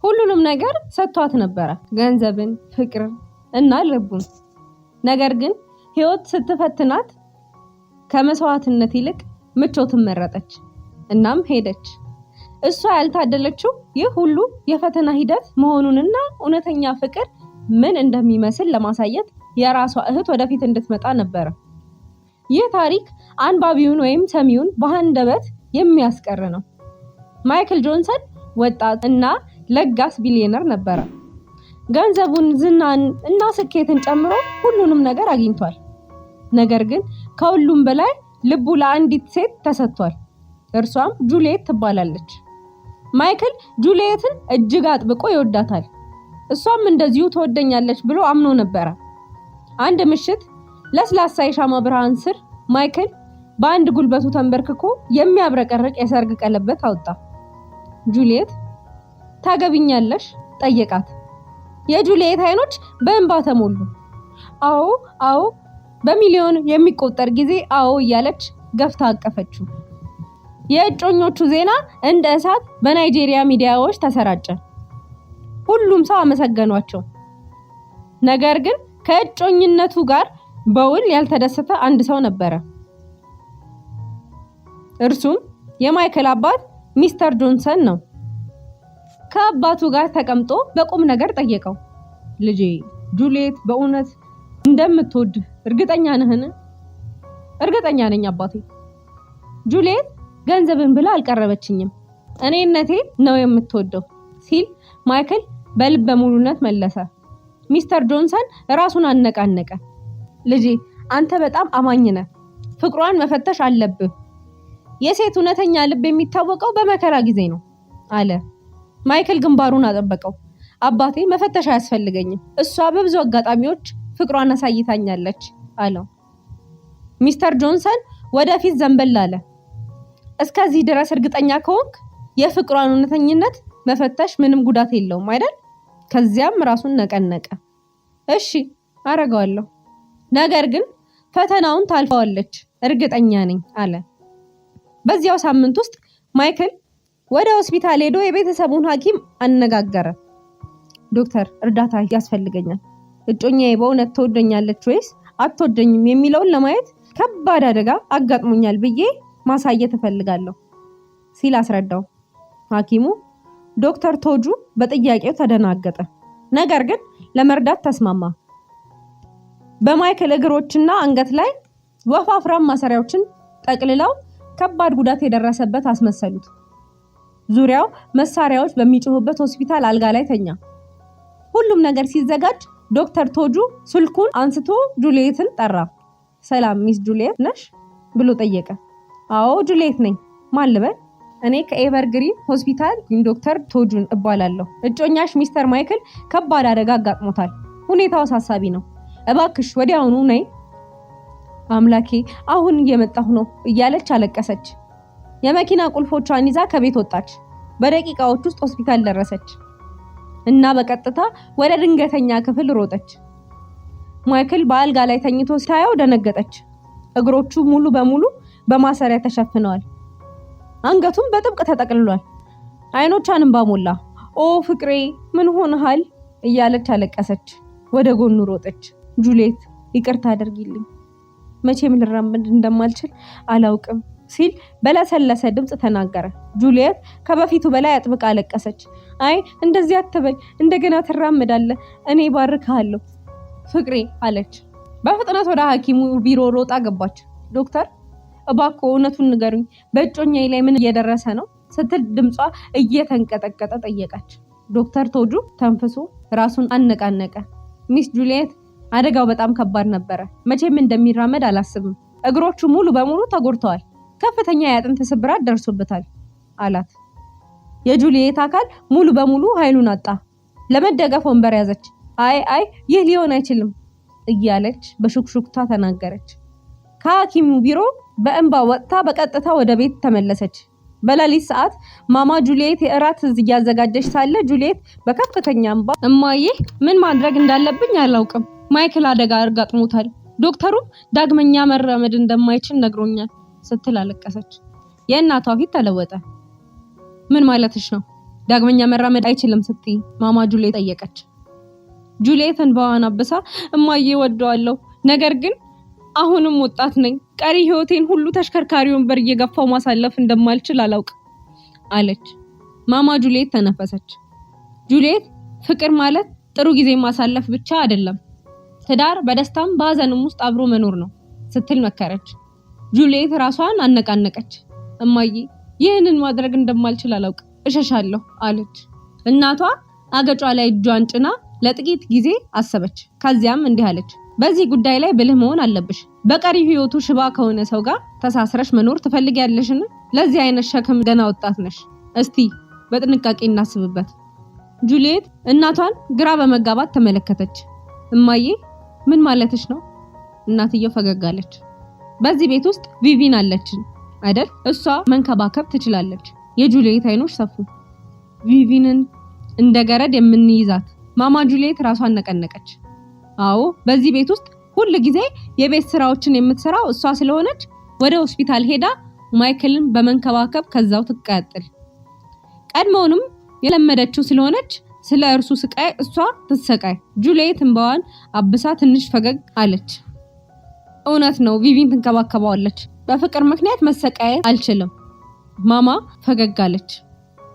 ሁሉንም ነገር ሰጥቷት ነበረ፣ ገንዘብን፣ ፍቅርን እና ልቡን። ነገር ግን ህይወት ስትፈትናት ከመስዋዕትነት ይልቅ ምቾትን መረጠች። እናም ሄደች። እሷ ያልታደለችው ይህ ሁሉ የፈተና ሂደት መሆኑንና እውነተኛ ፍቅር ምን እንደሚመስል ለማሳየት የራሷ እህት ወደፊት እንድትመጣ ነበረ። ይህ ታሪክ አንባቢውን ወይም ሰሚውን በአንደበት የሚያስቀር ነው። ማይክል ጆንሰን ወጣት እና ለጋስ ቢሊዮነር ነበረ። ገንዘቡን፣ ዝናን እና ስኬትን ጨምሮ ሁሉንም ነገር አግኝቷል። ነገር ግን ከሁሉም በላይ ልቡ ለአንዲት ሴት ተሰጥቷል። እርሷም ጁሊየት ትባላለች። ማይክል ጁሊየትን እጅግ አጥብቆ ይወዳታል። እሷም እንደዚሁ ትወደኛለች ብሎ አምኖ ነበረ። አንድ ምሽት ለስላሳ የሻማ ብርሃን ስር ማይክል በአንድ ጉልበቱ ተንበርክኮ የሚያብረቀርቅ የሰርግ ቀለበት አወጣ። ጁሊየት ታገቢኛለሽ? ጠየቃት። የጁሊየት አይኖች በእንባ ተሞሉ። አዎ አዎ፣ በሚሊዮን የሚቆጠር ጊዜ አዎ እያለች ገፍታ አቀፈችው። የእጮኞቹ ዜና እንደ እሳት በናይጄሪያ ሚዲያዎች ተሰራጨ። ሁሉም ሰው አመሰገኗቸው። ነገር ግን ከእጮኝነቱ ጋር በውል ያልተደሰተ አንድ ሰው ነበረ። እርሱም የማይክል አባት ሚስተር ጆንሰን ነው። ከአባቱ ጋር ተቀምጦ በቁም ነገር ጠየቀው። ልጄ ጁሊየት በእውነት እንደምትወድ እርግጠኛ ነህን? እርግጠኛ ነኝ አባቴ። ጁሊየት ገንዘብን ብላ አልቀረበችኝም፣ እኔነቴ ነው የምትወደው ሲል ማይክል በልበ ሙሉነት መለሰ። ሚስተር ጆንሰን ራሱን አነቃነቀ። ልጄ አንተ በጣም አማኝ ነህ፣ ፍቅሯን መፈተሽ አለብህ። የሴት እውነተኛ ልብ የሚታወቀው በመከራ ጊዜ ነው አለ። ማይክል ግንባሩን አጠበቀው። አባቴ መፈተሽ አያስፈልገኝም፣ እሷ በብዙ አጋጣሚዎች ፍቅሯን አሳይታኛለች አለው። ሚስተር ጆንሰን ወደፊት ዘንበል አለ። እስከዚህ ድረስ እርግጠኛ ከሆንክ የፍቅሯን እውነተኝነት መፈተሽ ምንም ጉዳት የለውም አይደል? ከዚያም ራሱን ነቀነቀ። እሺ አረገዋለሁ፣ ነገር ግን ፈተናውን ታልፈዋለች እርግጠኛ ነኝ አለ። በዚያው ሳምንት ውስጥ ማይክል ወደ ሆስፒታል ሄዶ የቤተሰቡን ሐኪም አነጋገረ። ዶክተር፣ እርዳታ ያስፈልገኛል። እጮኛዬ በእውነት ትወደኛለች ወይስ አትወደኝም የሚለውን ለማየት ከባድ አደጋ አጋጥሞኛል ብዬ ማሳየት እፈልጋለሁ ሲል አስረዳው። ሐኪሙ ዶክተር ቶጁ በጥያቄው ተደናገጠ። ነገር ግን ለመርዳት ተስማማ። በማይክል እግሮችና አንገት ላይ ወፋፍራም ማሰሪያዎችን ጠቅልለው ከባድ ጉዳት የደረሰበት አስመሰሉት። ዙሪያው መሳሪያዎች በሚጮሁበት ሆስፒታል አልጋ ላይ ተኛ። ሁሉም ነገር ሲዘጋጅ ዶክተር ቶጁ ስልኩን አንስቶ ጁሊየትን ጠራ። ሰላም ሚስ ጁሊየት ነሽ ብሎ ጠየቀ። አዎ ጁሊየት ነኝ። ማን ልበል? እኔ ከኤቨርግሪን ሆስፒታል ዶክተር ቶጁን እባላለሁ። እጮኛሽ ሚስተር ማይክል ከባድ አደጋ አጋጥሞታል። ሁኔታው አሳሳቢ ነው። እባክሽ ወዲያውኑ ነይ። አምላኬ አሁን እየመጣሁ ነው እያለች አለቀሰች። የመኪና ቁልፎቿን ይዛ ከቤት ወጣች። በደቂቃዎች ውስጥ ሆስፒታል ደረሰች እና በቀጥታ ወደ ድንገተኛ ክፍል ሮጠች። ማይክል በአልጋ ላይ ተኝቶ ሳያው ደነገጠች። እግሮቹ ሙሉ በሙሉ በማሰሪያ ተሸፍነዋል። አንገቱም በጥብቅ ተጠቅልሏል። አይኖቿን እንባ ሞላ። ኦ ፍቅሬ ምን ሆነሃል? እያለች አለቀሰች። ወደ ጎኑ ሮጠች። ጁሊየት ይቅርታ አድርጊልኝ፣ መቼም ልራመድ እንደማልችል አላውቅም ሲል በለሰለሰ ድምፅ ተናገረ። ጁሊየት ከበፊቱ በላይ አጥብቃ አለቀሰች። አይ እንደዚህ አትበይ፣ እንደገና ትራመዳለህ፣ እኔ ባርክሃለሁ ፍቅሬ አለች። በፍጥነት ወደ ሐኪሙ ቢሮ ሮጣ ገባች። ዶክተር እባክዎ እውነቱን ንገሩኝ፣ በእጮኛዬ ላይ ምን እየደረሰ ነው? ስትል ድምጿ እየተንቀጠቀጠ ጠየቀች። ዶክተር ቶጁ ተንፍሶ ራሱን አነቃነቀ። ሚስ ጁሊየት አደጋው በጣም ከባድ ነበረ። መቼም እንደሚራመድ አላስብም። እግሮቹ ሙሉ በሙሉ ተጎድተዋል። ከፍተኛ የአጥንት ስብራት ደርሶበታል አላት። የጁሊየት አካል ሙሉ በሙሉ ኃይሉን አጣ። ለመደገፍ ወንበር ያዘች። አይ አይ ይህ ሊሆን አይችልም እያለች በሹክሹክታ ተናገረች። ከሐኪሙ ቢሮ በእንባ ወጥታ በቀጥታ ወደ ቤት ተመለሰች። በሌሊት ሰዓት ማማ ጁሊየት የእራት እያዘጋጀች ሳለ ጁሊየት በከፍተኛ እንባ እማዬ ምን ማድረግ እንዳለብኝ አላውቅም፣ ማይክል አደጋ አጋጥሞታል፣ ዶክተሩም ዳግመኛ መራመድ እንደማይችል ነግሮኛል ስትል አለቀሰች። የእናቷ ፊት ተለወጠ። ምን ማለትሽ ነው? ዳግመኛ መራመድ አይችልም ስትይ ማማ ጁሊየት ጠየቀች። ጁሊየት እንባዋን አብሳ እማዬ እወደዋለሁ፣ ነገር ግን አሁንም ወጣት ነኝ። ቀሪ ህይወቴን ሁሉ ተሽከርካሪ ወንበር እየገፋው ማሳለፍ እንደማልችል አላውቅ አለች። ማማ ጁሊየት ተነፈሰች። ጁሊየት ፍቅር ማለት ጥሩ ጊዜ ማሳለፍ ብቻ አይደለም፣ ትዳር በደስታም በሀዘንም ውስጥ አብሮ መኖር ነው ስትል መከረች። ጁሊየት ራሷን አነቃነቀች። እማዬ ይህንን ማድረግ እንደማልችል አላውቅ፣ እሸሻለሁ አለች። እናቷ አገጯ ላይ እጇን ጭና ለጥቂት ጊዜ አሰበች። ከዚያም እንዲህ አለች፣ በዚህ ጉዳይ ላይ ብልህ መሆን አለብሽ። በቀሪ ህይወቱ ሽባ ከሆነ ሰው ጋር ተሳስረሽ መኖር ትፈልጊያለሽን? ለዚህ አይነት ሸክም ገና ወጣት ነሽ። እስቲ በጥንቃቄ እናስብበት። ጁሊየት እናቷን ግራ በመጋባት ተመለከተች። እማዬ ምን ማለትሽ ነው? እናትየው ፈገግ አለች። በዚህ ቤት ውስጥ ቪቪን አለችን አይደል? እሷ መንከባከብ ትችላለች። የጁሊየት አይኖች ሰፉ። ቪቪንን እንደ ገረድ የምንይዛት። ማማ ጁሊየት ራሷን ነቀነቀች። አዎ፣ በዚህ ቤት ውስጥ ሁል ጊዜ የቤት ስራዎችን የምትሰራው እሷ ስለሆነች ወደ ሆስፒታል ሄዳ ማይክልን በመንከባከብ ከዛው ትቀጥል። ቀድሞውንም የለመደችው ስለሆነች ስለ እርሱ ስቃይ እሷ ትሰቃይ። ጁሊየት እንባዋን አብሳ ትንሽ ፈገግ አለች። እውነት ነው፣ ቪቪን ትንከባከበዋለች። በፍቅር ምክንያት መሰቃየት አልችልም። ማማ ፈገግ አለች።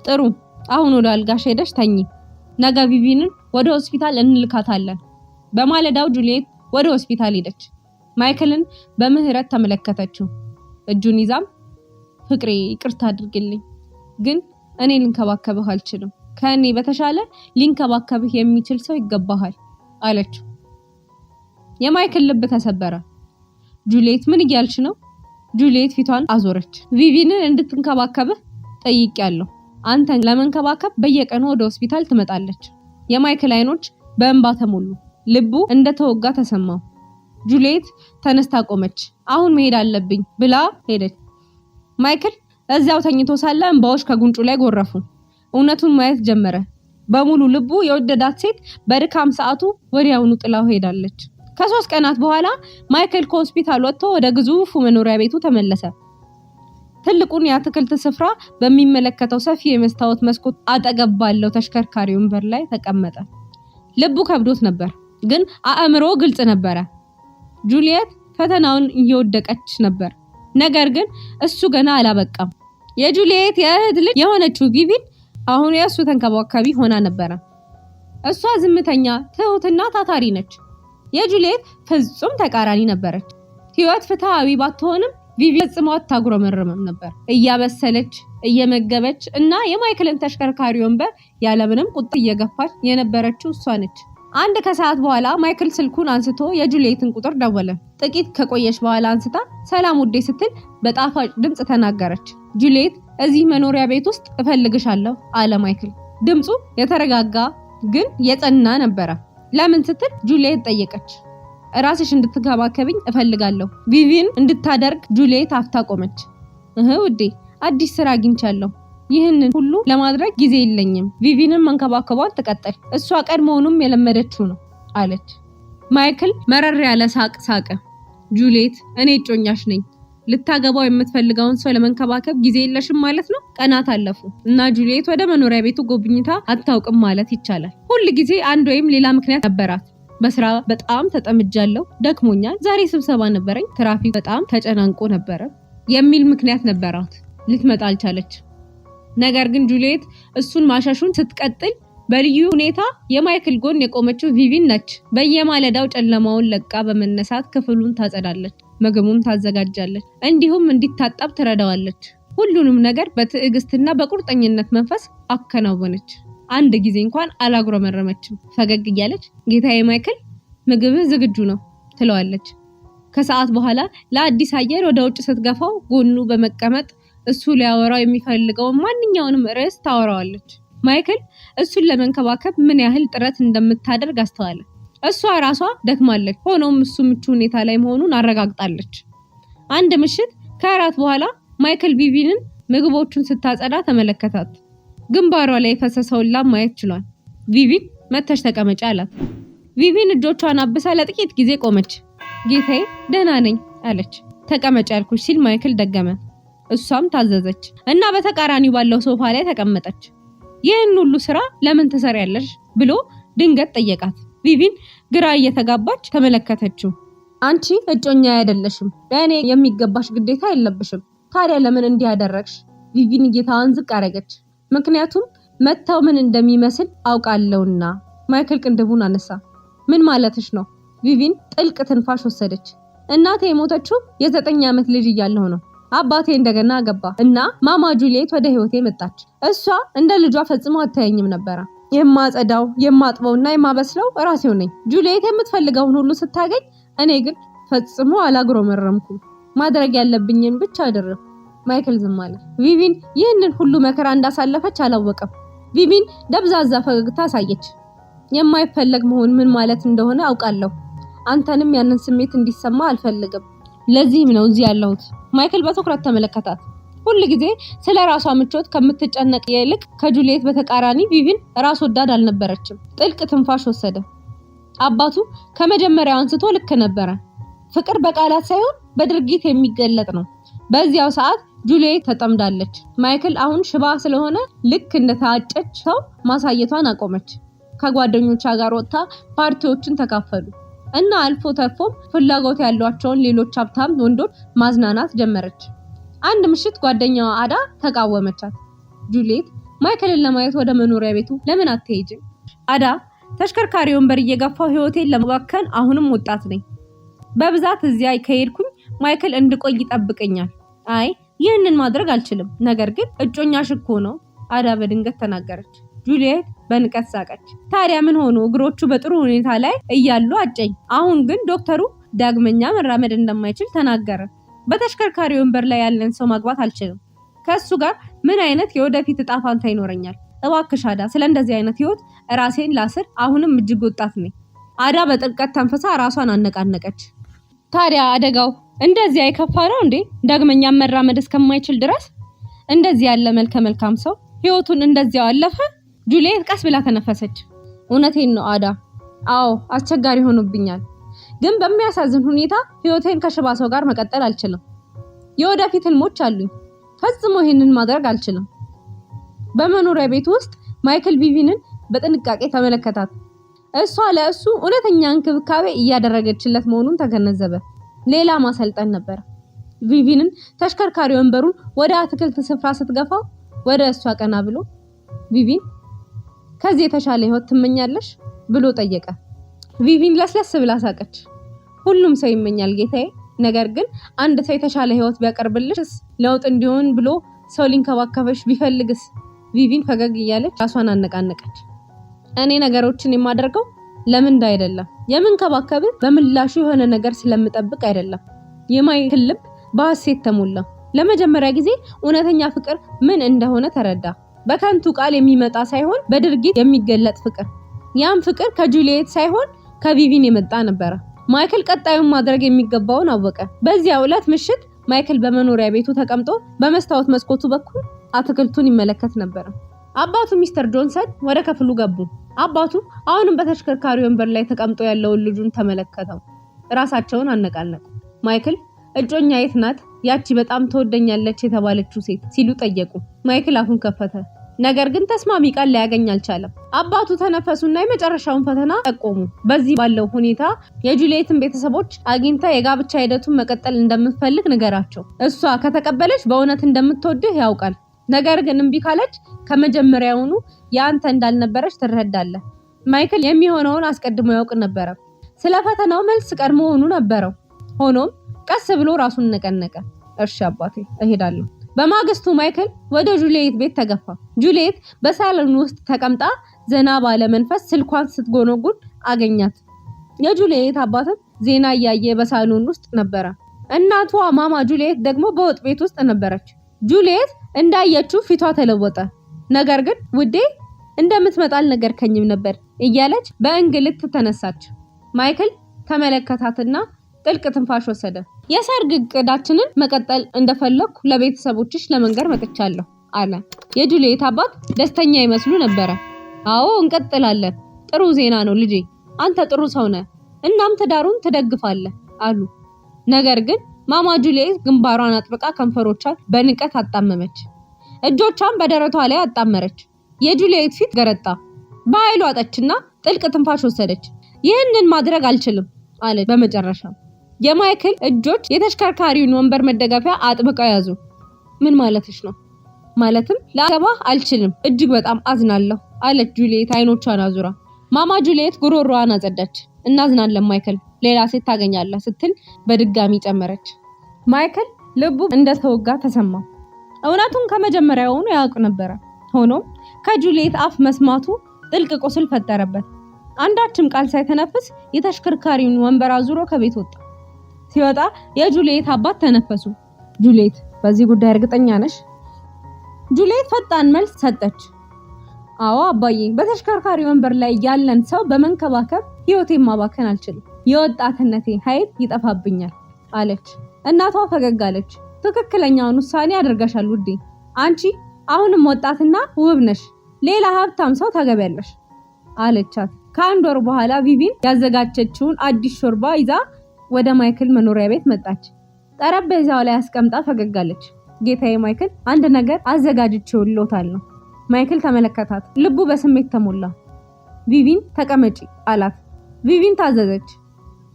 ጥሩ፣ አሁን ወደ አልጋሽ ሄደሽ ተኚ። ነገ ቪቪንን ወደ ሆስፒታል እንልካታለን። በማለዳው ጁሊየት ወደ ሆስፒታል ሄደች። ማይክልን በምህረት ተመለከተችው። እጁን ይዛም ፍቅሬ ይቅርታ አድርግልኝ፣ ግን እኔ ልንከባከብህ አልችልም። ከእኔ በተሻለ ሊንከባከብህ የሚችል ሰው ይገባሃል አለችው። የማይክል ልብ ተሰበረ። ጁሊየት ምን እያልሽ ነው? ጁሊየት ፊቷን አዞረች። ቪቪንን እንድትንከባከብህ ጠይቄያለሁ። አንተን ለመንከባከብ በየቀኑ ወደ ሆስፒታል ትመጣለች። የማይክል አይኖች በእንባ ተሞሉ። ልቡ እንደተወጋ ተሰማው። ጁሊየት ተነስታ ቆመች። አሁን መሄድ አለብኝ ብላ ሄደች። ማይክል እዚያው ተኝቶ ሳለ እንባዎች ከጉንጩ ላይ ጎረፉ። እውነቱን ማየት ጀመረ። በሙሉ ልቡ የወደዳት ሴት በድካም ሰዓቱ ወዲያውኑ ጥላው ሄዳለች። ከ3 ቀናት በኋላ ማይክል ከሆስፒታል ወጥቶ ወደ ግዙፉ መኖሪያ ቤቱ ተመለሰ። ትልቁን የአትክልት ስፍራ በሚመለከተው ሰፊ የመስታወት መስኮት አጠገብ ባለው ተሽከርካሪ ወንበር ላይ ተቀመጠ። ልቡ ከብዶት ነበር፣ ግን አእምሮ ግልጽ ነበረ። ጁሊየት ፈተናውን እየወደቀች ነበር። ነገር ግን እሱ ገና አላበቃም። የጁሊየት የእህት ልጅ የሆነችው ቪቪን አሁን የእሱ ተንከባካቢ ሆና ነበረ። እሷ ዝምተኛ፣ ትሁትና ታታሪ ነች። የጁሊየት ፍጹም ተቃራኒ ነበረች። ህይወት ፍትሃዊ ባትሆንም ቪቪ ፈጽሞ አታጉረመርምም ነበር። እያበሰለች፣ እየመገበች እና የማይክልን ተሽከርካሪ ወንበር ያለምንም ቁጣ እየገፋች የነበረችው እሷ ነች። አንድ ከሰዓት በኋላ ማይክል ስልኩን አንስቶ የጁሊየትን ቁጥር ደወለ። ጥቂት ከቆየች በኋላ አንስታ ሰላም ውዴ ስትል በጣፋጭ ድምፅ ተናገረች። ጁሊየት እዚህ መኖሪያ ቤት ውስጥ እፈልግሻለሁ አለ ማይክል። ድምፁ የተረጋጋ ግን የጸና ነበረ። ለምን ስትል ጁሊየት ጠየቀች። ራስሽ እንድትንከባከብኝ እፈልጋለሁ ቪቪን እንድታደርግ ጁሊየት አፍታ ቆመች። እህ ውዴ አዲስ ስራ አግኝቻለሁ። ይህንን ሁሉ ለማድረግ ጊዜ የለኝም። ቪቪንን መንከባከቧን ትቀጥል፣ እሷ ቀድሞውኑም የለመደችው ነው አለች። ማይክል መረር ያለ ሳቅ ሳቀ። ጁሊየት እኔ እጮኛሽ ነኝ። ልታገባው የምትፈልገውን ሰው ለመንከባከብ ጊዜ የለሽም ማለት ነው። ቀናት አለፉ እና ጁሊየት ወደ መኖሪያ ቤቱ ጎብኝታ አታውቅም ማለት ይቻላል። ሁል ጊዜ አንድ ወይም ሌላ ምክንያት ነበራት። በስራ በጣም ተጠምጃለሁ፣ ደክሞኛል፣ ዛሬ ስብሰባ ነበረኝ፣ ትራፊክ በጣም ተጨናንቆ ነበረ የሚል ምክንያት ነበራት። ልትመጣ አልቻለች። ነገር ግን ጁሊየት እሱን ማሸሹን ስትቀጥል በልዩ ሁኔታ የማይክል ጎን የቆመችው ቪቪን ነች። በየማለዳው ጨለማውን ለቃ በመነሳት ክፍሉን ታጸዳለች፣ ምግቡም ታዘጋጃለች፣ እንዲሁም እንዲታጠብ ትረዳዋለች። ሁሉንም ነገር በትዕግስትና በቁርጠኝነት መንፈስ አከናወነች። አንድ ጊዜ እንኳን አላጉረመረመችም። ፈገግ እያለች ጌታዬ ማይክል ምግብህ ዝግጁ ነው ትለዋለች። ከሰዓት በኋላ ለአዲስ አየር ወደ ውጭ ስትገፋው ጎኑ በመቀመጥ እሱ ሊያወራው የሚፈልገውን ማንኛውንም ርዕስ ታወራዋለች። ማይክል እሱን ለመንከባከብ ምን ያህል ጥረት እንደምታደርግ አስተዋለ። እሷ ራሷ ደክማለች፣ ሆኖም እሱ ምቹ ሁኔታ ላይ መሆኑን አረጋግጣለች። አንድ ምሽት ከእራት በኋላ ማይክል ቪቪንን ምግቦቹን ስታጸዳ ተመለከታት። ግንባሯ ላይ የፈሰሰውን ላብ ማየት ችሏል። ቪቪን መተሽ ተቀመጪ አላት። ቪቪን እጆቿን አብሳ ለጥቂት ጊዜ ቆመች። ጌታዬ ደህና ነኝ አለች። ተቀመጪ ያልኩሽ ሲል ማይክል ደገመ። እሷም ታዘዘች እና በተቃራኒው ባለው ሶፋ ላይ ተቀመጠች። ይህን ሁሉ ስራ ለምን ትሰሪያለሽ ብሎ ድንገት ጠየቃት። ቪቪን ግራ እየተጋባች ተመለከተችው። አንቺ እጮኛ አይደለሽም፣ ለእኔ የሚገባሽ ግዴታ የለብሽም። ታዲያ ለምን እንዲህ አደረግሽ? ቪቪን እይታዋን ዝቅ አደረገች። ምክንያቱም መተው ምን እንደሚመስል አውቃለሁና። ማይክል ቅንድቡን አነሳ። ምን ማለትሽ ነው? ቪቪን ጥልቅ ትንፋሽ ወሰደች። እናቴ የሞተችው የ9 ዓመት ልጅ እያለሁ ነው። አባቴ እንደገና አገባ እና ማማ ጁሊየት ወደ ህይወቴ መጣች። እሷ እንደ ልጇ ፈጽሞ አታየኝም ነበረ። የማጸዳው፣ የማጥበው እና የማበስለው ራሴው ነኝ። ጁሊየት የምትፈልገውን ሁሉ ስታገኝ፣ እኔ ግን ፈጽሞ አላጉረመረምኩም። ማድረግ ያለብኝን ብቻ አደረግኩ። ማይክል ዝም አለ። ቪቪን ይህንን ሁሉ መከራ እንዳሳለፈች አላወቀም። ቪቪን ደብዛዛ ፈገግታ አሳየች። የማይፈለግ መሆን ምን ማለት እንደሆነ አውቃለሁ። አንተንም ያንን ስሜት እንዲሰማህ አልፈልግም። ለዚህም ነው እዚህ ያለሁት። ማይክል በትኩረት ተመለከታት። ሁል ጊዜ ስለ ራሷ ምቾት ከምትጨነቅ ይልቅ ከጁሊየት በተቃራኒ ቪቪን ራስ ወዳድ አልነበረችም። ጥልቅ ትንፋሽ ወሰደ። አባቱ ከመጀመሪያው አንስቶ ልክ ነበረ። ፍቅር በቃላት ሳይሆን በድርጊት የሚገለጥ ነው። በዚያው ሰዓት ጁሊየት ተጠምዳለች። ማይክል አሁን ሽባ ስለሆነ ልክ እንደታጨች ሰው ማሳየቷን አቆመች። ከጓደኞቿ ጋር ወጥታ ፓርቲዎችን ተካፈሉ እና አልፎ ተርፎም ፍላጎት ያሏቸውን ሌሎች ሀብታም ወንዶች ማዝናናት ጀመረች። አንድ ምሽት ጓደኛዋ አዳ ተቃወመቻት። ጁሊየት፣ ማይክልን ለማየት ወደ መኖሪያ ቤቱ ለምን አትሄጂም? አዳ፣ ተሽከርካሪ ወንበር እየገፋሁ ህይወቴን ለማባከን አሁንም ወጣት ነኝ። በብዛት እዚያ ከሄድኩኝ ማይክል እንድቆይ ይጠብቀኛል። አይ፣ ይህንን ማድረግ አልችልም። ነገር ግን እጮኛሽ እኮ ነው፣ አዳ በድንገት ተናገረች። ጁሊየት በንቀት ሳቀች። ታዲያ ምን ሆኖ? እግሮቹ በጥሩ ሁኔታ ላይ እያሉ አጨኝ። አሁን ግን ዶክተሩ ዳግመኛ መራመድ እንደማይችል ተናገረ። በተሽከርካሪ ወንበር ላይ ያለን ሰው ማግባት አልችልም። ከእሱ ጋር ምን አይነት የወደፊት እጣ ፋንታ ይኖረኛል? እባክሽ አዳ፣ ስለ እንደዚህ አይነት ህይወት ራሴን ላስር። አሁንም እጅግ ወጣት ነኝ። አዳ በጥልቀት ተንፍሳ ራሷን አነቃነቀች። ታዲያ አደጋው እንደዚያ የከፋ ነው እንዴ? ዳግመኛ መራመድ እስከማይችል ድረስ? እንደዚህ ያለ መልከ መልካም ሰው ህይወቱን እንደዚያው አለፈ? ጁሊየት ቀስ ብላ ተነፈሰች። እውነቴን ነው አዳ። አዎ፣ አስቸጋሪ ሆኖብኛል፣ ግን በሚያሳዝን ሁኔታ ህይወቴን ከሽባ ሰው ጋር መቀጠል አልችልም። የወደፊት ህልሞች አሉኝ። ፈጽሞ ይህንን ማድረግ አልችልም። በመኖሪያ ቤት ውስጥ ማይክል ቪቪንን በጥንቃቄ ተመለከታት። እሷ ለእሱ እውነተኛ እንክብካቤ እያደረገችለት መሆኑን ተገነዘበ። ሌላ ማሰልጠን ነበር። ቪቪንን ተሽከርካሪ ወንበሩን ወደ አትክልት ስፍራ ስትገፋው ወደ እሷ ቀና ብሎ፣ "ቪቪን፣ ከዚህ የተሻለ ህይወት ትመኛለሽ?" ብሎ ጠየቀ። ቪቪን ለስለስ ብላ ሳቀች። "ሁሉም ሰው ይመኛል ጌታዬ። ነገር ግን አንድ ሰው የተሻለ ህይወት ቢያቀርብልሽስ? ለውጥ እንዲሆን ብሎ ሰው ሊንከባከበሽ ቢፈልግስ?" ቪቪን ፈገግ እያለች ራሷን አነቃነቀች። "እኔ ነገሮችን የማደርገው ለምን አይደለም። የምንከባከብህ በምላሹ የሆነ ነገር ስለምጠብቅ አይደለም።" የማይክል ልብ በሐሴት ተሞላ። ለመጀመሪያ ጊዜ እውነተኛ ፍቅር ምን እንደሆነ ተረዳ። በከንቱ ቃል የሚመጣ ሳይሆን በድርጊት የሚገለጥ ፍቅር። ያም ፍቅር ከጁሊየት ሳይሆን ከቪቪን የመጣ ነበረ። ማይክል ቀጣዩን ማድረግ የሚገባውን አወቀ። በዚያው ዕለት ምሽት ማይክል በመኖሪያ ቤቱ ተቀምጦ በመስታወት መስኮቱ በኩል አትክልቱን ይመለከት ነበር። አባቱ ሚስተር ጆንሰን ወደ ክፍሉ ገቡ። አባቱ አሁንም በተሽከርካሪ ወንበር ላይ ተቀምጦ ያለውን ልጁን ተመለከተው። ራሳቸውን አነቃነቁ። ማይክል፣ "እጮኛህ የት ናት? ያቺ በጣም ትወደኛለች የተባለችው ሴት?" ሲሉ ጠየቁ። ማይክል አፉን ከፈተ። ነገር ግን ተስማሚ ቃል ሊያገኝ አልቻለም። አባቱ ተነፈሱና የመጨረሻውን ፈተና ጠቆሙ። "በዚህ ባለው ሁኔታ የጁሊየትን ቤተሰቦች አግኝተህ የጋብቻ ሂደቱን መቀጠል እንደምትፈልግ ንገራቸው። እሷ ከተቀበለች በእውነት እንደምትወድህ ያውቃል። ነገር ግን እምቢ ካለች ከመጀመሪያውኑ የአንተ እንዳልነበረች ትረዳለህ።" ማይክል የሚሆነውን አስቀድሞ ያውቅ ነበረ። ስለ ፈተናው መልስ ቀድሞውኑ ነበረው። ሆኖም ቀስ ብሎ ራሱን ነቀነቀ። "እሺ አባቴ፣ እሄዳለሁ።" በማግስቱ ማይክል ወደ ጁሊየት ቤት ተገፋ። ጁሊየት በሳሎን ውስጥ ተቀምጣ ዘና ባለ መንፈስ ስልኳን ስትጎነጉን አገኛት። የጁሊየት አባትም ዜና እያየ በሳሎን ውስጥ ነበረ። እናቷ ማማ ጁሊየት ደግሞ በወጥ ቤት ውስጥ ነበረች። ጁሊየት እንዳየችው ፊቷ ተለወጠ። ነገር ግን "ውዴ፣ እንደምትመጣ አልነገርከኝም ነበር" እያለች በእንግልት ተነሳች። ማይክል ተመለከታትና ጥልቅ ትንፋሽ ወሰደ። "የሰርግ እቅዳችንን መቀጠል እንደፈለግኩ ለቤተሰቦችሽ ለመንገር መጥቻለሁ" አለ። የጁሊየት አባት ደስተኛ ይመስሉ ነበረ። "አዎ፣ እንቀጥላለን። ጥሩ ዜና ነው ልጄ። አንተ ጥሩ ሰው ነህ፣ እናም ትዳሩን ትደግፋለህ" አሉ። ነገር ግን ማማ ጁሊየት ግንባሯን አጥብቃ ከንፈሮቿን በንቀት አጣመመች። እጆቿን በደረቷ ላይ አጣመረች። የጁልየት ፊት ገረጣ። በኃይል ዋጠችና ጥልቅ ትንፋሽ ወሰደች። ይህንን ማድረግ አልችልም አለች በመጨረሻ። የማይክል እጆች የተሽከርካሪውን ወንበር መደገፊያ አጥብቀው ያዙ። ምን ማለትሽ ነው? ማለትም ላገባህ አልችልም፣ እጅግ በጣም አዝናለሁ አለች ጁልየት አይኖቿን አዙራ። ማማ ጁልየት ጉሮሮዋን አጸዳች። እናዝናለን ማይክል፣ ሌላ ሴት ታገኛለህ ስትል በድጋሚ ጨመረች። ማይክል ልቡ እንደተወጋ ተሰማው። እውነቱን ከመጀመሪያውኑ ያውቅ ነበረ። ሆኖም ከጁልየት አፍ መስማቱ ጥልቅ ቁስል ፈጠረበት። አንዳችም ቃል ሳይተነፍስ የተሽከርካሪውን ወንበር አዙሮ ከቤት ወጣ። ሲወጣ የጁልየት አባት ተነፈሱ። ጁልየት፣ በዚህ ጉዳይ እርግጠኛ ነሽ? ጁልየት ፈጣን መልስ ሰጠች። አዎ አባዬ፣ በተሽከርካሪ ወንበር ላይ ያለን ሰው በመንከባከብ ህይወቴን ማባከን አልችልም። የወጣትነቴ ኃይል ይጠፋብኛል አለች። እናቷ ፈገግ አለች። ትክክለኛውን ውሳኔ አድርገሻል ውዴ። አንቺ አሁንም ወጣትና ውብ ነሽ። ሌላ ሀብታም ሰው ታገቢያለሽ አለቻት። ከአንድ ወር በኋላ ቪቪን ያዘጋጀችውን አዲስ ሾርባ ይዛ ወደ ማይክል መኖሪያ ቤት መጣች። ጠረጴዛው ላይ አስቀምጣ ፈገግ አለች። ጌታዬ ማይክል፣ አንድ ነገር አዘጋጅቼልዎታል ነው። ማይክል ተመለከታት። ልቡ በስሜት ተሞላ። ቪቪን ተቀመጪ አላት። ቪቪን ታዘዘች።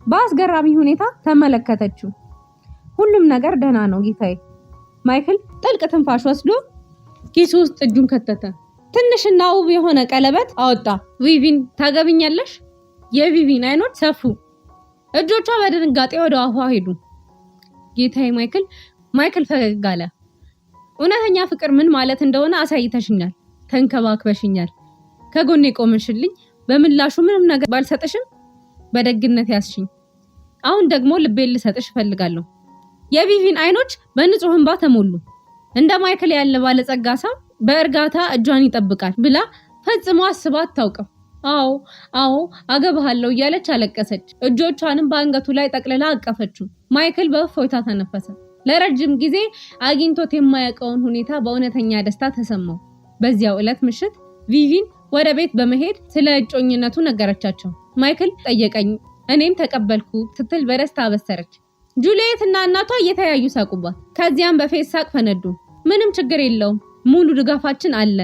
በአስገራሚ ሁኔታ ተመለከተችው። ሁሉም ነገር ደህና ነው ጌታዬ። ማይክል ጥልቅ ትንፋሽ ወስዶ ኪሱ ውስጥ እጁን ከተተ። ትንሽና ውብ የሆነ ቀለበት አወጣ። ቪቪን ታገቢኛለሽ? የቪቪን አይኖች ሰፉ። እጆቿ በድንጋጤ ወደ አፏ ሄዱ። ጌታዬ ማይክል። ማይክል ፈገግ አለ። እውነተኛ ፍቅር ምን ማለት እንደሆነ አሳይተሽኛል፣ ተንከባክበሽኛል፣ ከጎኔ ቆመሽልኝ። በምላሹ ምንም ነገር ባልሰጥሽም በደግነት ያዝሽኝ። አሁን ደግሞ ልቤን ልሰጥሽ እፈልጋለሁ። የቪቪን አይኖች በንጹህ እንባ ተሞሉ። እንደ ማይክል ያለ ባለጸጋ ሰው በእርጋታ እጇን ይጠብቃል ብላ ፈጽሞ አስባ አታውቅም። አዎ አዎ አገባሃለሁ እያለች አለቀሰች። እጆቿንም በአንገቱ ላይ ጠቅልላ አቀፈችው። ማይክል በእፎይታ ተነፈሰ። ለረጅም ጊዜ አግኝቶት የማያውቀውን ሁኔታ በእውነተኛ ደስታ ተሰማው። በዚያው ዕለት ምሽት ቪቪን ወደ ቤት በመሄድ ስለ እጮኝነቱ ነገረቻቸው። ማይክል ጠየቀኝ፣ እኔም ተቀበልኩ ስትል በደስታ አበሰረች። ጁልየት እና እናቷ እየተያዩ ሳቁባት። ከዚያም በፌዝ ሳቅ ፈነዱ። ምንም ችግር የለውም፣ ሙሉ ድጋፋችን አለ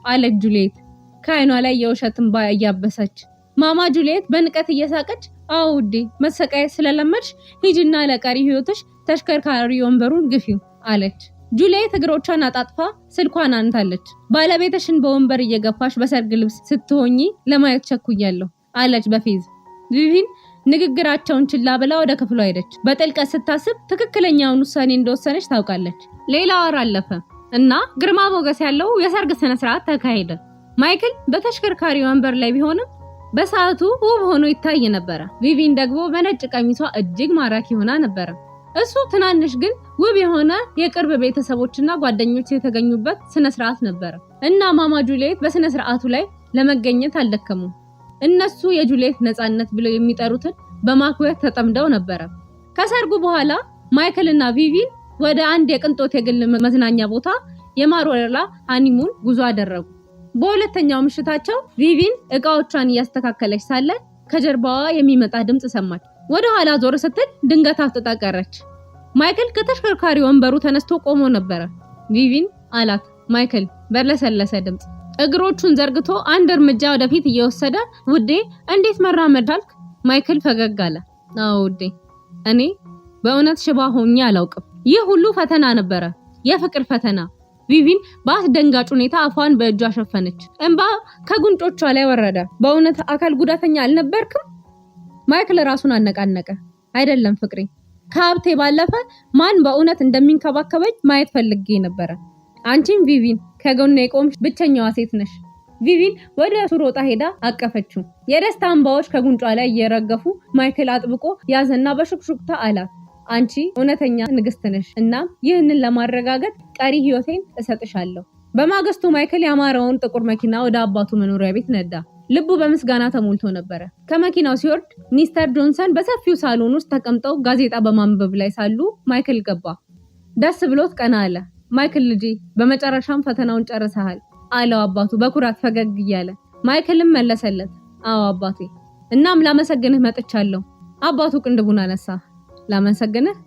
አለች ጁልየት ከአይኗ ላይ የውሸት እንባ እያበሰች። ማማ ጁልየት በንቀት እየሳቀች አዎ ውዴ፣ መሰቃየት ስለለመድሽ ሂጂና ለቀሪ ህይወትሽ ተሽከርካሪ ወንበሩን ግፊው አለች። ጁልየት እግሮቿን አጣጥፋ ስልኳን አንታለች። ባለቤትሽን በወንበር እየገፋሽ በሰርግ ልብስ ስትሆኚ ለማየት ቸኩያለሁ አለች በፌዝ። ቪቪን ንግግራቸውን ችላ ብላ ወደ ክፍሏ ሄደች። በጥልቀት ስታስብ ትክክለኛውን ውሳኔ እንደወሰነች ታውቃለች። ሌላ ወር አለፈ እና ግርማ ሞገስ ያለው የሰርግ ስነ ስርዓት ተካሄደ። ማይክል በተሽከርካሪ ወንበር ላይ ቢሆንም በሰዓቱ ውብ ሆኖ ይታይ ነበረ። ቪቪን ደግሞ በነጭ ቀሚሷ እጅግ ማራኪ ሆና ነበረ። እሱ ትናንሽ ግን ውብ የሆነ የቅርብ ቤተሰቦችና ጓደኞች የተገኙበት ስነ ስርዓት ነበረ እና ማማ ጁልየት በስነ ስርዓቱ ላይ ለመገኘት አልደከሙም። እነሱ የጁልየት ነፃነት ብለው የሚጠሩትን በማክበር ተጠምደው ነበረ። ከሰርጉ በኋላ ማይክል እና ቪቪን ወደ አንድ የቅንጦት የግል መዝናኛ ቦታ የማር ወለላ honeymoon ጉዞ አደረጉ። በሁለተኛው ምሽታቸው ቪቪን እቃዎቿን እያስተካከለች ሳለ ከጀርባዋ የሚመጣ ድምፅ ሰማች። ወደ ኋላ ዞር ስትል ድንገት አፍጥጣ ቀረች። ማይክል ከተሽከርካሪ ወንበሩ ተነስቶ ቆሞ ነበረ። ቪቪን አላት ማይክል በለሰለሰ ድምፅ እግሮቹን ዘርግቶ አንድ እርምጃ ወደፊት እየወሰደ ውዴ፣ እንዴት መራመድ አልክ? ማይክል ፈገግ አለ። አዎ ውዴ፣ እኔ በእውነት ሽባ ሆኜ አላውቅም። ይህ ሁሉ ፈተና ነበረ፣ የፍቅር ፈተና። ቪቪን በአስደንጋጭ ሁኔታ አፏን በእጇ ሸፈነች። እንባ ከጉንጮቿ ላይ ወረደ። በእውነት አካል ጉዳተኛ አልነበርክም? ማይክል ራሱን አነቃነቀ። አይደለም ፍቅሬ፣ ከሀብቴ ባለፈ ማን በእውነት እንደሚንከባከበኝ ማየት ፈልጌ ነበረ። አንቺም ቪቪን ከጎኔ የቆምሽ ብቸኛዋ ሴት ነሽ። ቪቪን ወደ እሱ ሮጣ ሄዳ አቀፈችው። የደስታ እንባዎች ከጉንጯ ላይ እየረገፉ ማይክል አጥብቆ ያዘና በሹክሹክታ አላት፣ አንቺ እውነተኛ ንግስት ነሽ። እናም ይህንን ለማረጋገጥ ቀሪ ህይወቴን እሰጥሻለሁ። በማግስቱ ማይክል ያማረውን ጥቁር መኪና ወደ አባቱ መኖሪያ ቤት ነዳ። ልቡ በምስጋና ተሞልቶ ነበረ። ከመኪናው ሲወርድ ሚስተር ጆንሰን በሰፊው ሳሎን ውስጥ ተቀምጠው ጋዜጣ በማንበብ ላይ ሳሉ ማይክል ገባ። ደስ ብሎት ቀና አለ። ማይክል ልጄ፣ በመጨረሻም ፈተናውን ጨርሰሃል አለው አባቱ በኩራት ፈገግ እያለ። ማይክልም መለሰለት፣ አዎ አባቴ፣ እናም ላመሰግንህ መጥቻለሁ። አባቱ ቅንድቡን አነሳ። ላመሰግንህ?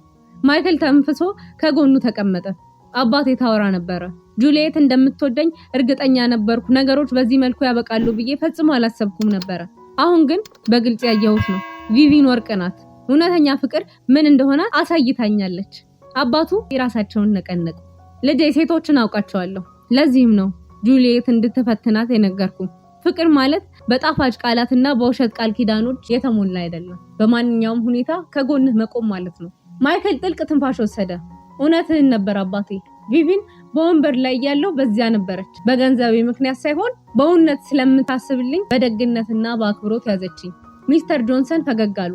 ማይክል ተንፍሶ ከጎኑ ተቀመጠ። አባቴ ታወራ ነበረ። ጁልየት እንደምትወደኝ እርግጠኛ ነበርኩ። ነገሮች በዚህ መልኩ ያበቃሉ ብዬ ፈጽሞ አላሰብኩም ነበረ። አሁን ግን በግልጽ ያየሁት ነው። ቪቪን ወርቅ ናት። እውነተኛ ፍቅር ምን እንደሆነ አሳይታኛለች። አባቱ የራሳቸውን ነቀነቁ። ልጄ፣ ሴቶችን አውቃቸዋለሁ። ለዚህም ነው ጁልየት እንድትፈትናት የነገርኩ። ፍቅር ማለት በጣፋጭ ቃላትና በውሸት ቃል ኪዳኖች የተሞላ አይደለም። በማንኛውም ሁኔታ ከጎንህ መቆም ማለት ነው። ማይክል ጥልቅ ትንፋሽ ወሰደ። እውነትህን ነበር አባቴ። ቪቪን በወንበር ላይ እያለሁ በዚያ ነበረች። በገንዘቤ ምክንያት ሳይሆን በእውነት ስለምታስብልኝ በደግነትና በአክብሮት ያዘችኝ። ሚስተር ጆንሰን ፈገግ አሉ።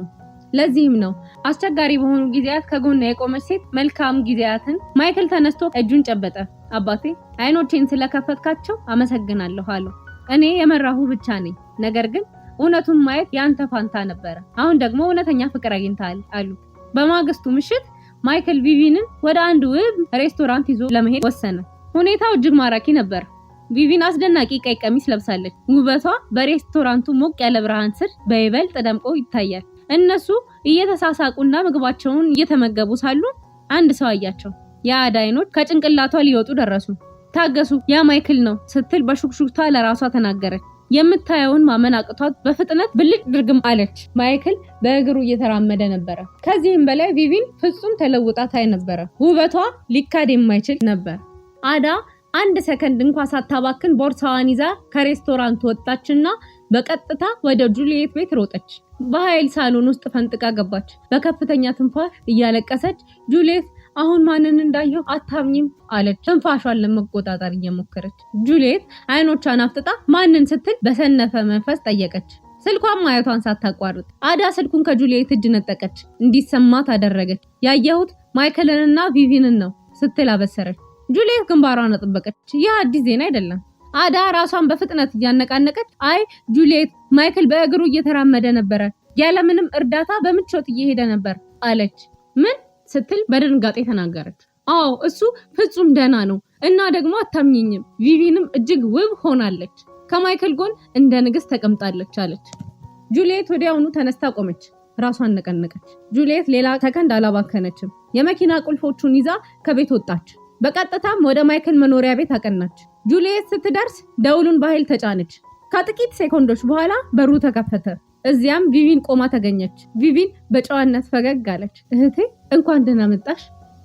ለዚህም ነው አስቸጋሪ በሆኑ ጊዜያት ከጎኗ የቆመች ሴት መልካም ጊዜያትን። ማይክል ተነስቶ እጁን ጨበጠ። አባቴ፣ አይኖቼን ስለከፈትካቸው አመሰግናለሁ አለው። እኔ የመራሁ ብቻ ነኝ፣ ነገር ግን እውነቱን ማየት ያንተ ፋንታ ነበረ። አሁን ደግሞ እውነተኛ ፍቅር አግኝተሃል አሉት። በማግስቱ ምሽት ማይክል ቪቪንን ወደ አንድ ውብ ሬስቶራንት ይዞ ለመሄድ ወሰነ። ሁኔታው እጅግ ማራኪ ነበር። ቪቪን አስደናቂ ቀይ ቀሚስ ለብሳለች። ውበቷ በሬስቶራንቱ ሞቅ ያለ ብርሃን ስር በይበልጥ ደምቆ ይታያል። እነሱ እየተሳሳቁና ምግባቸውን እየተመገቡ ሳሉ አንድ ሰው አያቸው። የአዳ አይኖች ከጭንቅላቷ ሊወጡ ደረሱ። ታገሱ፣ ያ ማይክል ነው ስትል በሹክሹክታ ለራሷ ተናገረች። የምታየውን ማመን አቅቷት በፍጥነት ብልጭ ድርግም አለች። ማይክል በእግሩ እየተራመደ ነበረ። ከዚህም በላይ ቪቪን ፍጹም ተለውጣ ታይ ነበረ። ውበቷ ሊካድ የማይችል ነበር። አዳ አንድ ሰከንድ እንኳ ሳታባክን ቦርሳዋን ይዛ ከሬስቶራንት ወጣችና በቀጥታ ወደ ጁልየት ቤት ሮጠች። በኃይል ሳሎን ውስጥ ፈንጥቃ ገባች። በከፍተኛ ትንፋሽ እያለቀሰች ጁልየት፣ አሁን ማንን እንዳየሁ አታምኚም አለች፣ ትንፋሿን ለመቆጣጠር እየሞከረች። ጁልየት አይኖቿን አፍጥጣ ማንን ስትል በሰነፈ መንፈስ ጠየቀች፣ ስልኳን ማየቷን ሳታቋርጥ። አዳ ስልኩን ከጁልየት እጅ ነጠቀች፣ እንዲሰማት አደረገች። ያየሁት ማይክልንና ቪቪንን ነው ስትል አበሰረች። ጁልየት ግንባሯን አጠበቀች። ይህ አዲስ ዜና አይደለም። አዳ ራሷን በፍጥነት እያነቃነቀች አይ ጁልየት፣ ማይክል በእግሩ እየተራመደ ነበረ፣ ያለምንም እርዳታ በምቾት እየሄደ ነበር አለች። ምን ስትል በድንጋጤ ተናገረች። አዎ፣ እሱ ፍጹም ደህና ነው እና ደግሞ አታምኚኝም፣ ቪቪንም እጅግ ውብ ሆናለች፣ ከማይክል ጎን እንደ ንግስት ተቀምጣለች አለች። ጁልየት ወዲያውኑ ተነስታ ቆመች። ራሷን ነቀነቀች። ጁልየት ሌላ ሰከንድ አላባከነችም። የመኪና ቁልፎቹን ይዛ ከቤት ወጣች። በቀጥታም ወደ ማይክል መኖሪያ ቤት አቀናች። ጁልየት ስትደርስ ደውሉን በኃይል ተጫነች። ከጥቂት ሴኮንዶች በኋላ በሩ ተከፈተ። እዚያም ቪቪን ቆማ ተገኘች። ቪቪን በጨዋነት ፈገግ አለች። እህቴ፣ እንኳን ደህና መጣሽ፣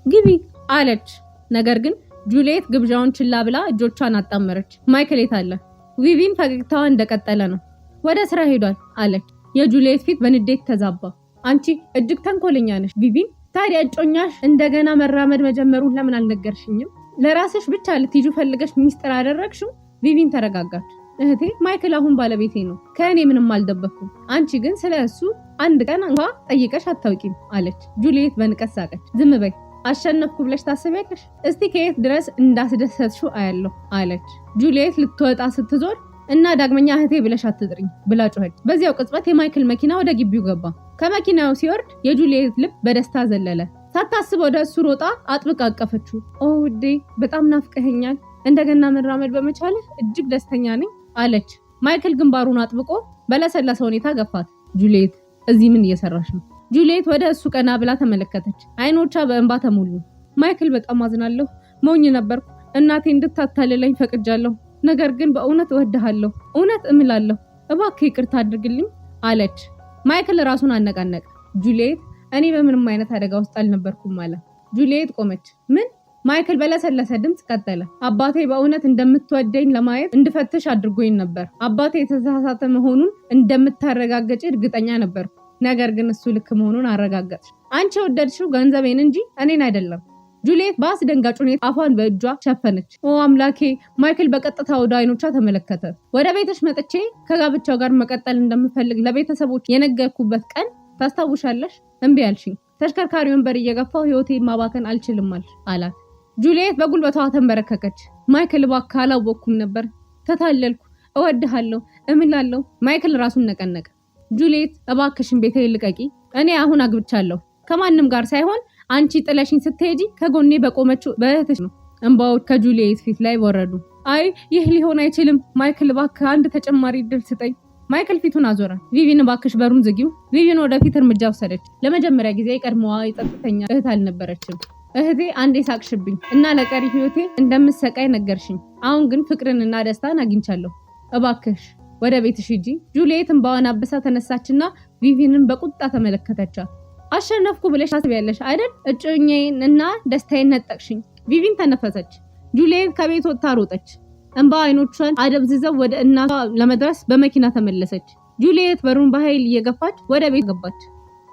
ግቢ አለች። ነገር ግን ጁልየት ግብዣውን ችላ ብላ እጆቿን አጣመረች። ማይክል የት አለ? ቪቪን ፈገግታዋ እንደቀጠለ ነው። ወደ ስራ ሄዷል አለች። የጁልየት ፊት በንዴት ተዛባ። አንቺ እጅግ ተንኮለኛ ነሽ ቪቪን። ታዲያ እጮኛሽ እንደገና መራመድ መጀመሩን ለምን አልነገርሽኝም? ለራስሽ ብቻ ልትይዙ ፈልገሽ ሚስጥር አደረግሽው? ቪቪን ተረጋጋች። እህቴ፣ ማይክል አሁን ባለቤቴ ነው። ከእኔ ምንም አልደበኩም። አንቺ ግን ስለ እሱ አንድ ቀን እንኳ ጠይቀሽ አታውቂም አለች። ጁልየት በንቀት ሳቀች። ዝም በይ፣ አሸነፍኩ ብለሽ ታስቢያለሽ? እስቲ ከየት ድረስ እንዳስደሰትሽው አያለሁ አለች። ጁልየት ልትወጣ ስትዞር እና ዳግመኛ እህቴ ብለሽ አትጥሪኝ ብላ ጮኸች። በዚያው ቅጽበት የማይክል መኪና ወደ ግቢው ገባ። ከመኪናው ሲወርድ የጁልየት ልብ በደስታ ዘለለ። ሳታስብ ወደ እሱ ሮጣ አጥብቃ አቀፈችው። ኦ ውዴ፣ በጣም ናፍቀኸኛል። እንደገና መራመድ በመቻልህ እጅግ ደስተኛ ነኝ አለች። ማይክል ግንባሩን አጥብቆ በለሰለሰ ሁኔታ ገፋት። ጁልየት፣ እዚህ ምን እየሰራሽ ነው? ጁልየት ወደ እሱ ቀና ብላ ተመለከተች። አይኖቿ በእንባ ተሞሉ። ማይክል፣ በጣም አዝናለሁ። ሞኝ ነበርኩ። እናቴ እንድታታልለኝ ፈቅጃለሁ። ነገር ግን በእውነት እወድሃለሁ። እውነት እምላለሁ። እባክህ ይቅርታ አድርግልኝ አለች። ማይክል ራሱን አነቃነቀ። ጁልየት፣ እኔ በምንም አይነት አደጋ ውስጥ አልነበርኩም አለ። ጁልየት ቆመች። ምን? ማይክል በለሰለሰ ድምፅ ቀጠለ። አባቴ በእውነት እንደምትወደኝ ለማየት እንድፈትሽ አድርጎኝ ነበር። አባቴ የተሳሳተ መሆኑን እንደምታረጋገጭ እርግጠኛ ነበርኩ። ነገር ግን እሱ ልክ መሆኑን አረጋገጥሽ። አንቺ የወደድሽው ገንዘቤን እንጂ እኔን አይደለም። ጁልየት በአስደንጋጭ ሁኔታ አፏን በእጇ ሸፈነች። ኦ አምላኬ! ማይክል በቀጥታ ወደ አይኖቿ ተመለከተ። ወደ ቤትሽ መጥቼ ከጋብቻው ጋር መቀጠል እንደምፈልግ ለቤተሰቦች የነገርኩበት ቀን ታስታውሻለሽ? እምቢ አልሽኝ። ተሽከርካሪ ወንበር እየገፋው ህይወቴን ማባከን አልችልም አልሽ አላት። ጁልየት በጉልበቷ ተንበረከከች። ማይክል እባክህ፣ አላወቅኩም ነበር፣ ተታለልኩ። እወድሃለሁ፣ እምላለሁ። ማይክል ራሱን ነቀነቀ። ጁልየት፣ እባክሽን ቤቴን ልቀቂ። እኔ አሁን አግብቻለሁ፣ ከማንም ጋር ሳይሆን አንቺ ጥለሽኝ ስትሄጂ ከጎኔ በቆመችው በእህትሽ ነው። እንባዎች ከጁልየት ፊት ላይ ወረዱ። አይ፣ ይህ ሊሆን አይችልም። ማይክል እባክህ አንድ ተጨማሪ እድል ስጠኝ። ማይክል ፊቱን አዞረ። ቪቪን፣ እባክሽ በሩን ዝጊው። ቪቪን ወደፊት እርምጃ ወሰደች። ለመጀመሪያ ጊዜ የቀድሞዋ የጸጥተኛ እህት አልነበረችም። እህቴ አንዴ ሳቅሽብኝ እና ለቀሪ ህይወቴ እንደምሰቃይ ነገርሽኝ። አሁን ግን ፍቅርንና ደስታን አግኝቻለሁ። እባክሽ ወደ ቤትሽ ሂጂ። ጁልየት እንባዋን አብሳ ተነሳችና ቪቪንን በቁጣ ተመለከተቻት። አሸነፍኩ ብለሽ ታስቢያለሽ አይደል? እጮኛዬን እና ደስታዬን ነጠቅሽኝ። ቪቪን ተነፈሰች። ጁልየት ከቤት ወጥታ ሮጠች። እንባ አይኖቿን አደብዝዘው ወደ እናቷ ለመድረስ በመኪና ተመለሰች። ጁልየት በሩን በኃይል እየገፋች ወደ ቤት ገባች።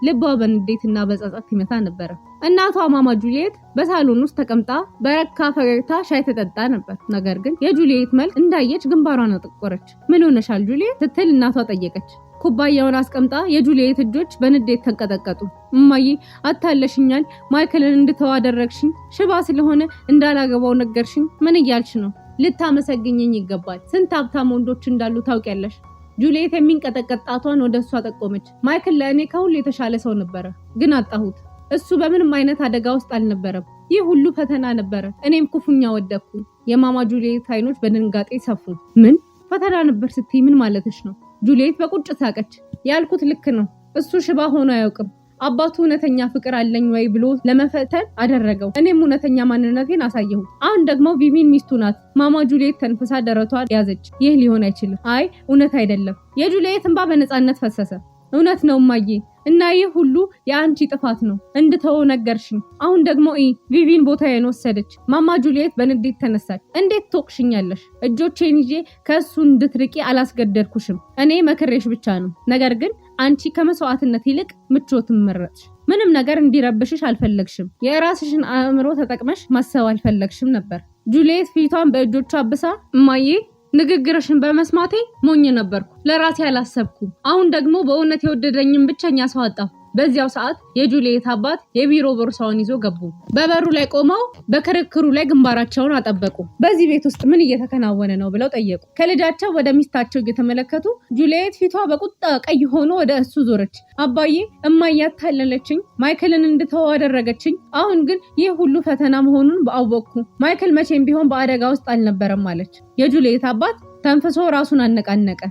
ልቧ በንዴትና በጸጸት ይመታ ነበረ። እናቷ ማማ ጁልየት በሳሎን ውስጥ ተቀምጣ በረካ ፈገግታ ሻይ ተጠጣ ነበር። ነገር ግን የጁልየት መልክ እንዳየች ግንባሯን አጠቆረች። ምን ሆነሻል ጁልየት ስትል እናቷ ጠየቀች። ኩባያውን አስቀምጣ የጁልየት እጆች በንዴት ተንቀጠቀጡ። እማዬ አታለሽኛል፣ ማይክልን እንድተው አደረግሽኝ፣ ሽባ ስለሆነ እንዳላገባው ነገርሽኝ። ምን እያልሽ ነው? ልታመሰግኝኝ ይገባል። ስንት ሀብታም ወንዶች እንዳሉ ታውቂያለሽ። ጁልየት የሚንቀጠቀጥ ጣቷን ወደ እሷ ጠቆመች። ማይክል ለእኔ ከሁሉ የተሻለ ሰው ነበረ፣ ግን አጣሁት። እሱ በምንም አይነት አደጋ ውስጥ አልነበረም። ይህ ሁሉ ፈተና ነበረ። እኔም ክፉኛ ወደቅኩ። የማማ ጁልየት አይኖች በድንጋጤ ሰፉ። ምን ፈተና ነበር ስትይ ምን ማለትሽ ነው? ጁልየት በቁጭት ሳቀች። ያልኩት ልክ ነው። እሱ ሽባ ሆኖ አያውቅም። አባቱ እውነተኛ ፍቅር አለኝ ወይ ብሎ ለመፈተን አደረገው። እኔም እውነተኛ ማንነቴን አሳየሁት። አሁን ደግሞ ቪቪን ሚስቱ ናት። ማማ ጁልየት ተንፍሳ ደረቷ ያዘች። ይህ ሊሆን አይችልም። አይ እውነት አይደለም። የጁልየት እንባ በነፃነት ፈሰሰ። እውነት ነው እማዬ፣ እና ይህ ሁሉ የአንቺ ጥፋት ነው። እንድተወው ነገርሽኝ። አሁን ደግሞ ቪቪን ቦታዬን ወሰደች። ማማ ጁልየት በንዴት ተነሳች። እንዴት ትወቅሽኛለሽ? እጆቼን ይዤ ከእሱ እንድትርቂ አላስገደድኩሽም። እኔ መክሬሽ ብቻ ነው። ነገር ግን አንቺ ከመስዋዕትነት ይልቅ ምቾትን መረጥሽ። ምንም ነገር እንዲረብሽሽ አልፈለግሽም። የራስሽን አእምሮ ተጠቅመሽ ማሰብ አልፈለግሽም ነበር። ጁልየት ፊቷን በእጆቿ አብሳ እማዬ ንግግርሽን በመስማቴ ሞኝ ነበርኩ። ለራሴ አላሰብኩም። አሁን ደግሞ በእውነት የወደደኝን ብቸኛ ሰው አጣሁ። በዚያው ሰዓት የጁልየት አባት የቢሮ ቦርሳውን ይዞ ገቡ። በበሩ ላይ ቆመው በክርክሩ ላይ ግንባራቸውን አጠበቁ። በዚህ ቤት ውስጥ ምን እየተከናወነ ነው ብለው ጠየቁ። ከልጃቸው ወደ ሚስታቸው እየተመለከቱ ጁልየት ፊቷ በቁጣ ቀይ ሆኖ ወደ እሱ ዞረች። አባዬ፣ እማዬ አታለለችኝ፣ ማይክልን እንድተወው አደረገችኝ። አሁን ግን ይህ ሁሉ ፈተና መሆኑን አወቅኩ። ማይክል መቼም ቢሆን በአደጋ ውስጥ አልነበረም አለች። የጁልየት አባት ተንፍሶ ራሱን አነቃነቀ።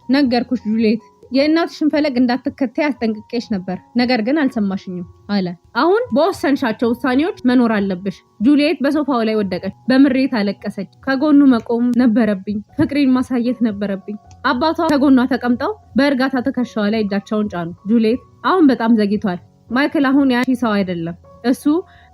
ነገርኩሽ ጁልየት፣ የእናትሽን ፈለግ እንዳትከተይ አስጠንቅቄሽ ነበር፣ ነገር ግን አልሰማሽኝም አለ። አሁን በወሰንሻቸው ውሳኔዎች መኖር አለብሽ። ጁልየት በሶፋው ላይ ወደቀች፣ በምሬት አለቀሰች። ከጎኑ መቆም ነበረብኝ፣ ፍቅሬን ማሳየት ነበረብኝ። አባቷ ከጎኗ ተቀምጠው በእርጋታ ትከሻዋ ላይ እጃቸውን ጫኑ። ጁልየት፣ አሁን በጣም ዘግይቷል። ማይክል አሁን ያንቺ ሰው አይደለም። እሱ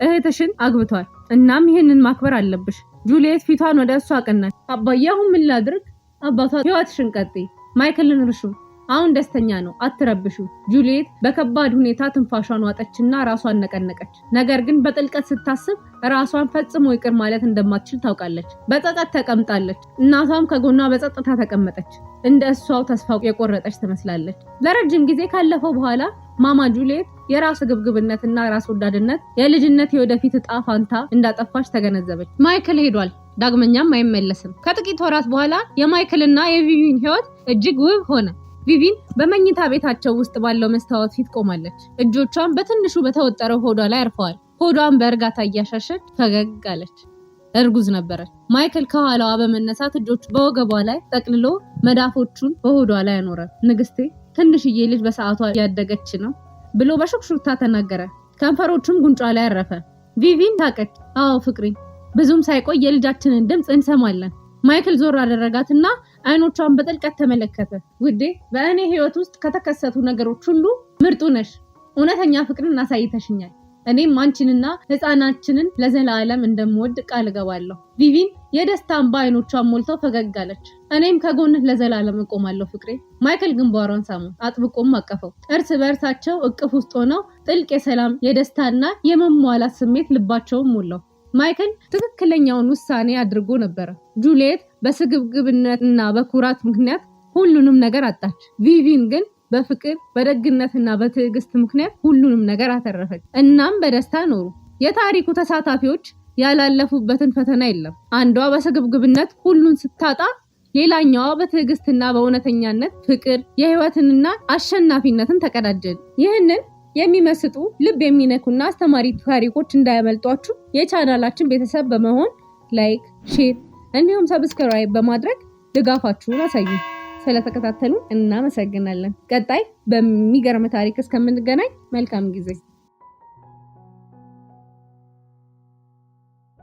እህትሽን አግብቷል። እናም ይህንን ማክበር አለብሽ። ጁልየት ፊቷን ወደ እሱ አቀናች። አባዬ፣ አሁን ምን ላድርግ? አባቷ፣ ህይወትሽን ቀጥይ፣ ማይክልን እርሹ። አሁን ደስተኛ ነው፣ አትረብሹ። ጁልየት በከባድ ሁኔታ ትንፋሿን ዋጠችና ራሷን ነቀነቀች። ነገር ግን በጥልቀት ስታስብ ራሷን ፈጽሞ ይቅር ማለት እንደማትችል ታውቃለች። በጸጸት ተቀምጣለች። እናቷም ከጎኗ በጸጥታ ተቀመጠች። እንደ እሷው ተስፋ የቆረጠች ትመስላለች። ለረጅም ጊዜ ካለፈው በኋላ ማማ ጁልየት የራስ ግብግብነትና ራስ ወዳድነት የልጅነት የወደፊት እጣ ፋንታ እንዳጠፋች ተገነዘበች። ማይክል ሄዷል፣ ዳግመኛም አይመለስም። ከጥቂት ወራት በኋላ የማይክልና የቪቪን ህይወት እጅግ ውብ ሆነ። ቪቪን በመኝታ ቤታቸው ውስጥ ባለው መስታወት ፊት ቆማለች። እጆቿን በትንሹ በተወጠረው ሆዷ ላይ አርፈዋል። ሆዷን በእርጋታ እያሻሸች ፈገግ አለች። እርጉዝ ነበረች። ማይክል ከኋላዋ በመነሳት እጆቹ በወገቧ ላይ ጠቅልሎ መዳፎቹን በሆዷ ላይ አኖረ። ንግስቴ፣ ትንሽዬ ልጅ በሰዓቷ ያደገች ነው ብሎ በሹክሹክታ ተናገረ። ከንፈሮቹም ጉንጯ ላይ አረፈ። ቪቪን ሳቀች። አዎ ፍቅሬ፣ ብዙም ሳይቆይ የልጃችንን ድምፅ እንሰማለን። ማይክል ዞር አደረጋትና አይኖቿን በጥልቀት ተመለከተ። ውዴ፣ በእኔ ህይወት ውስጥ ከተከሰቱ ነገሮች ሁሉ ምርጡ ነሽ። እውነተኛ ፍቅርን አሳይተሽኛል። እኔም አንቺንና ህፃናችንን ለዘላለም እንደምወድ ቃል እገባለሁ። ቪቪን የደስታ እንባ አይኖቿን ሞልተው ፈገግ አለች። እኔም ከጎንህ ለዘላለም እቆማለሁ ፍቅሬ። ማይክል ግንባሯን ሳመው፣ አጥብቆም አቀፈው። እርስ በእርሳቸው እቅፍ ውስጥ ሆነው ጥልቅ የሰላም የደስታና የመሟላት ስሜት ልባቸውን ሞላው። ማይክል ትክክለኛውን ውሳኔ አድርጎ ነበረ። ጁልየት በስግብግብነትና በኩራት ምክንያት ሁሉንም ነገር አጣች። ቪቪን ግን በፍቅር በደግነትና በትዕግስት ምክንያት ሁሉንም ነገር አተረፈች። እናም በደስታ ኖሩ። የታሪኩ ተሳታፊዎች ያላለፉበትን ፈተና የለም። አንዷ በስግብግብነት ሁሉን ስታጣ፣ ሌላኛዋ በትዕግስትና በእውነተኛነት ፍቅር የህይወትንና አሸናፊነትን ተቀዳጀን። ይህንን የሚመስጡ ልብ የሚነኩና አስተማሪ ታሪኮች እንዳያመልጧችሁ የቻናላችን ቤተሰብ በመሆን like፣ share እንዲሁም subscribe በማድረግ ድጋፋችሁን አሳዩ። ስለተከታተሉ እናመሰግናለን። ቀጣይ በሚገርም ታሪክ እስከምንገናኝ መልካም ጊዜ።